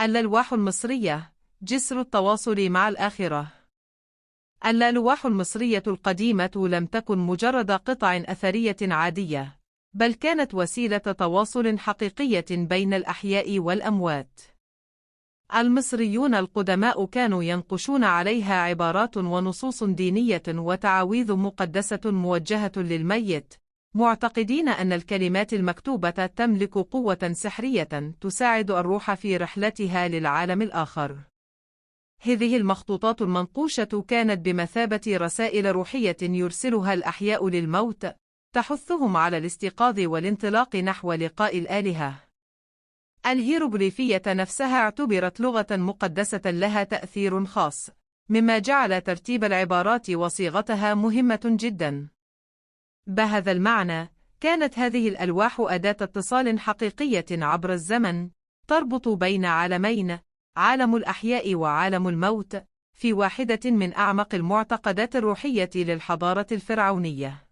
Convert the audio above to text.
الألواح المصرية جسر التواصل مع الآخرة. الألواح المصرية القديمة لم تكن مجرد قطع أثرية عادية، بل كانت وسيلة تواصل حقيقية بين الأحياء والأموات. المصريون القدماء كانوا ينقشون عليها عبارات ونصوص دينية وتعاويذ مقدسة موجهة للميت، معتقدين أن الكلمات المكتوبة تملك قوة سحرية تساعد الروح في رحلتها للعالم الآخر. هذه المخطوطات المنقوشة كانت بمثابة رسائل روحية يرسلها الأحياء للموت، تحثهم على الاستيقاظ والانطلاق نحو لقاء الآلهة. الهيروغليفية نفسها اعتبرت لغة مقدسة لها تأثير خاص، مما جعل ترتيب العبارات وصيغتها مهمة جدا. بهذا المعنى، كانت هذه الألواح أداة اتصال حقيقية عبر الزمن، تربط بين عالمين، عالم الأحياء وعالم الموت، في واحدة من أعمق المعتقدات الروحية للحضارة الفرعونية.